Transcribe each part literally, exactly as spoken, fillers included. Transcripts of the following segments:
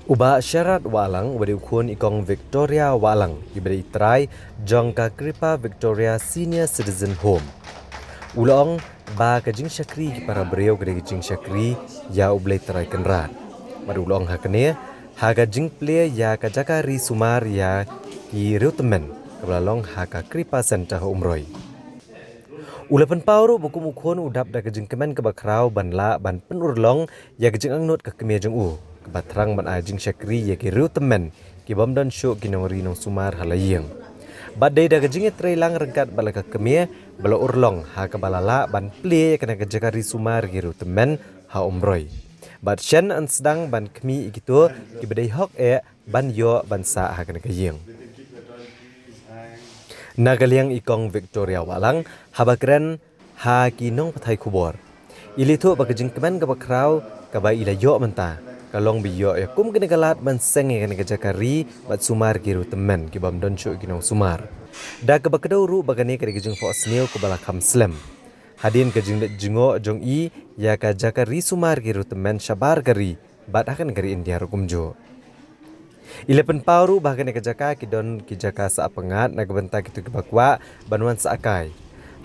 U Bah Sharad Wahlang, uba dei u khun i Kong Victoria Wahlang, iba dei i trai jong ka Kripa Victoria Senior Citizen Home, u la ong ba ka jingshakri ki para briew ka dei ka jingshakri ïa U Blei Trai Kynrad. Bad u la ong ha kane, ha ka jingplie ïa ka jaka ri sumar ïa ki riewtymmen kaba la long ha ka Kripa Center ha Umroi. U la pynpaw ruh ba kum u khun u dap da ka jingkmen kaba khraw ban lah ban pynurlong ïa ka jingangnud ka kmie jong u, kaba thrang ban ai jingshakri ïa ki riewtymmen ki bym don shuh ki nongri nongsumar ha la ïing. Bad dei da ka jingïatreilang ryngkat bad la ka kmie ba la urlong ha kaba la lah ban plie ïa kane ka jaka ri sumar ïa ki riewtymmen ha Umroi. Bad shen yn sdang ban khmih ïa kito kiba dei hok eh ban ïoh ban sah ha kane ka ïing. Na ka liang i Kong Victoria Wahlang, haba kren ha ki nongpathai khubor, i la ïathuh ba ka jingkmen kaba khraw kaba i la ïoh mynta ka long ba i ïoh ïa kum kane ka lad ban seng ïa kane ka jaka ri bad sumar ki riewtymmen ki bym don shuh ki nongsumar. Da kaba kdew ruh ba kane ka dei ka jingphohsniew kaba la kham slem hadien ka jingleit jngoh jong i ïa ka jaka ri sumar ki riewtymmen shabar ka ri bad ha kane ka ri India ruh kumjuh. I la pynpaw ruh ba ha kane ka jaka ki don ki jaka sah pyngngad na ka bynta kito kiba kwah ban wan sah kai,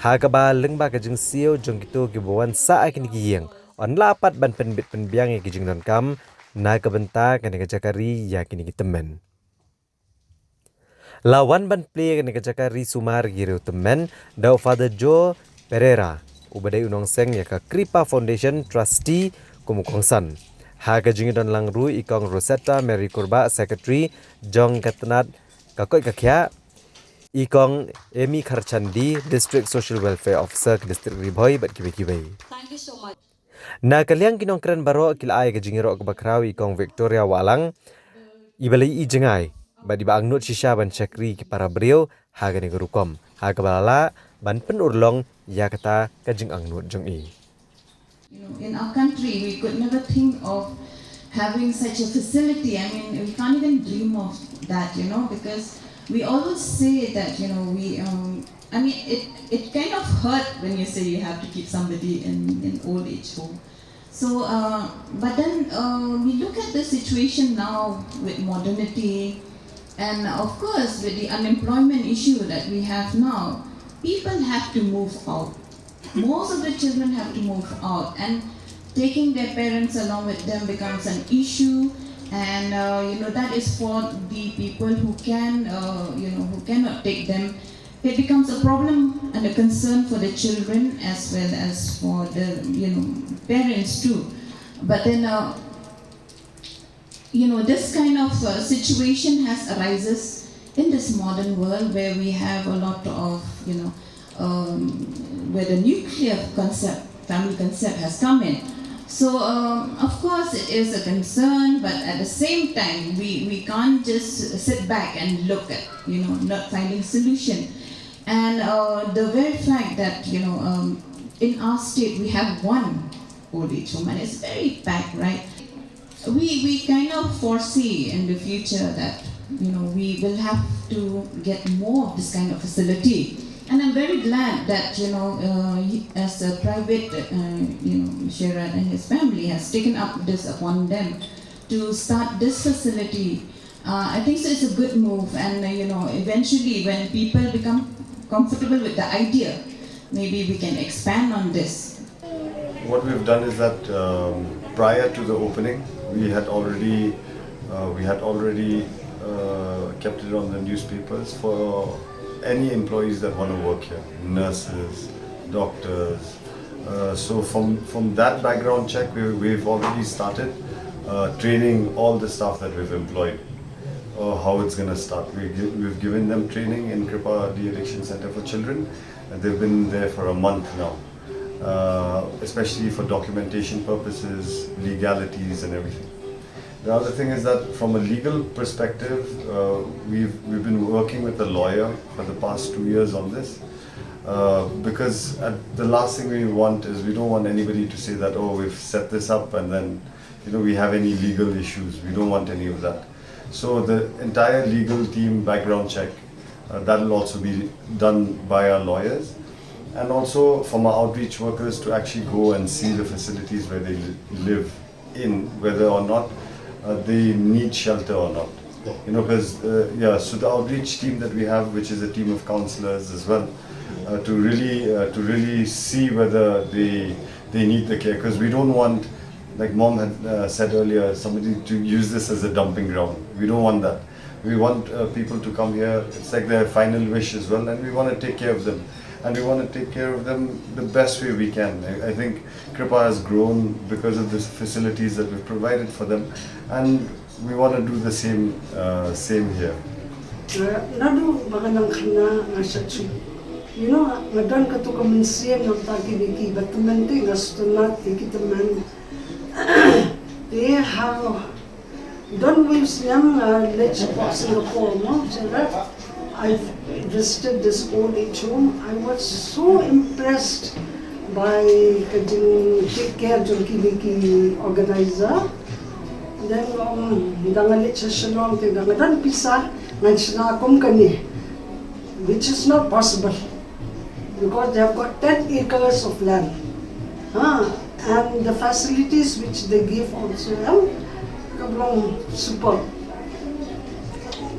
ha kaba lyngba ka jingsiew jong kito kiba wan sah ha kine ki ïing yn lah pat ban pynbit pynbiang ïa ki jingdonkam na ka bynta kane ka jaka ri ïa kine ki tymmen. La wan ban plie kane ka jaka ri sumar ïa ki riewtymmen da u Father Joe Pereira, uba dei u nongseng ïa ka Kripa Foundation Trustee kum u kongsan. Ha ka jingïadonlang ruh i Kong Rosetta Mary Kurbah, Secretary jong ka tnat ka koit ka khiah, i Kong Amy Kharchandi, District Social Welfare Officer ka District Ri Bhoi bad kiwei kiwei. Thank you so much. Na ka liang ki nongkren baroh ki la ai ka jingïaroh kaba khraw ïa i Kong Victoria Wahlang, iba la ïohi jngai bad iba angnud shisha ban shakri ki para briew ha kane ka rukom, ha kaba la lah ban pynurlong ïa kata ka jingangnud jong i. You know, in our country, we could never think of having such a facility. I mean, we can't even dream of that, you know, because we always say that, you know, we, um, I mean, it, it kind of hurt when you say you have to keep somebody in, in old age home. So, uh, but then uh, we look at the situation now with modernity, and of course, with the unemployment issue that we have now, people have to move out. Most of the children have to move out, and taking their parents along with them becomes an issue. And uh, you know, that is for the people who can, uh, you know, who cannot take them. It becomes a problem and a concern for the children as well as for the, you know, parents too. But then, uh, you know, this kind of uh, situation has arises in this modern world where we have a lot of, you know, um, where the nuclear concept, family concept has come in. So um, of course it is a concern, but at the same time we, we can't just sit back and look at, you know, not finding solution. And uh, the very fact that, you know, um, in our state we have one old age home and it's very packed, right? We, we kind of foresee in the future that, you know, we will have to get more of this kind of facility. And I'm very glad that, you know, uh, y- as a private, uh, you know, Sherrod and his family has taken up this upon them to start this facility. Uh, I think so it's a good move, and uh, you know, eventually when people become comfortable with the idea, maybe we can expand on this. What we've done is that um, prior to the opening, we had already uh, we had already uh, kept it on the newspapers for any employees that want to work here, nurses, doctors. Uh, so from from that background check, we, we've already started uh, training all the staff that we've employed. Uh, how it's going to start. We, gi- we've given them training in Kripa De-Addiction Center for Children, and they've been there for a month now, uh, especially for documentation purposes, legalities, and everything. The other thing is that from a legal perspective, uh, we've, we've been working with a lawyer for the past two years on this. Uh, because at the last thing we want is we don't want anybody to say that, oh, we've set this up and then, you know, we have any legal issues. We don't want any of that. So the entire legal team background check, uh, that'll also be done by our lawyers. And also from our outreach workers to actually go and see the facilities where they li- live in, whether or not uh, they need shelter or not. You know, because uh, yeah, so the outreach team that we have, which is a team of counselors as well, uh, to really uh, to really see whether they they need the care, because we don't want, like Mom had uh, said earlier, somebody to use this as a dumping ground. We don't want that. We want uh, people to come here. It's like their final wish as well, and we want to take care of them. And we want to take care of them the best way we can. I, I think Kripa has grown because of the facilities that we've provided for them, and we want to do the same uh, same here. Naduh ba nga nang khana nga sha chu. You know, nga don katu ka mynsiem na ta ki biki ba temen te nga stunat ki temen. Te ha don wim snem nga leit sha Singapore mo sera. I visited this old age home. I was so impressed by ka jing take care jong ki biki organizer. Then um, da nga leit sha Shillong te da nga don pisa ngan shna kum kane, which is not possible because they have got ten acres of land. Huh? And the facilities which they give also, yeah, ka long super.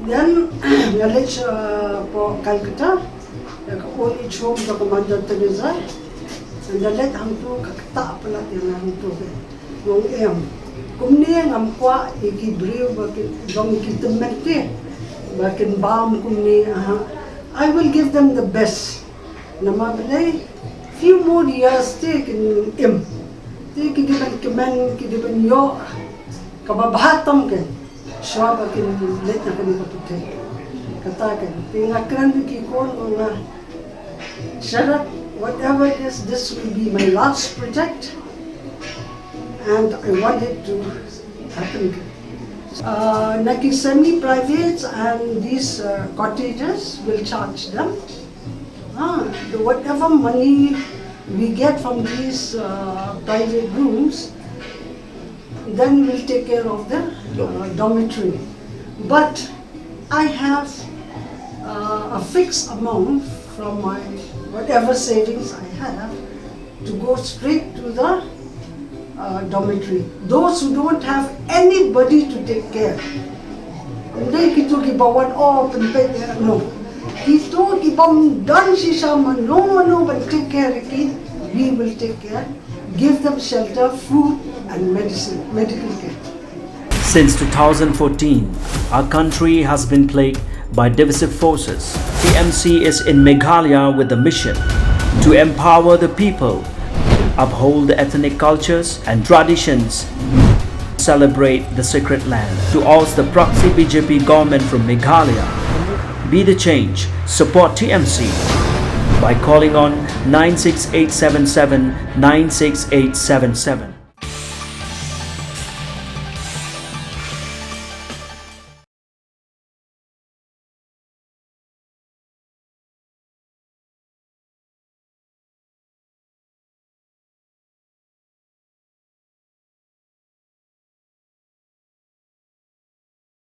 Then nga leit uh, po Calcutta, ka old age home jong ka Mother Teresa. And the late hangtu ka kata pala yang hangtu ke. Ngong em. Kumne ngam kwah ïa ki briew ba ki jong ki temen te ba kin bam kumne, aha. I will give them the best. Namar balei few more years te kin im. Te ki dei ban kmen, ki dei ban ïoh kaba bha tam ke. Shuwa ba kin leit na kane ka pyrthei. Kata ke. Te nga kren ïa ki khun nga, Sharat, whatever it is, this will be my last project, and I want it to happen. Uh, na ki semi-privates and these uh, cottages will charge them. Ah, the whatever money we get from these uh, private rooms, then we'll take care of the uh, dormitory. But I have uh, a fixed amount from my whatever savings I have to go straight to the uh, dormitory. Those who don't have anybody to take care, ym dei kito kiba wan, oh, pynpeit, no. Kito kibym don shisha mano mano ban take care ki, we will take care. Give them shelter, food and medicine, medical care. Since two thousand fourteen, our country has been plagued by divisive forces. T M C is in Meghalaya with the mission to empower the people, uphold the ethnic cultures and traditions, celebrate the sacred land. To oust the proxy B J P government from Meghalaya, be the change, support T M C by calling on nine six eight seven seven nine six eight seven seven.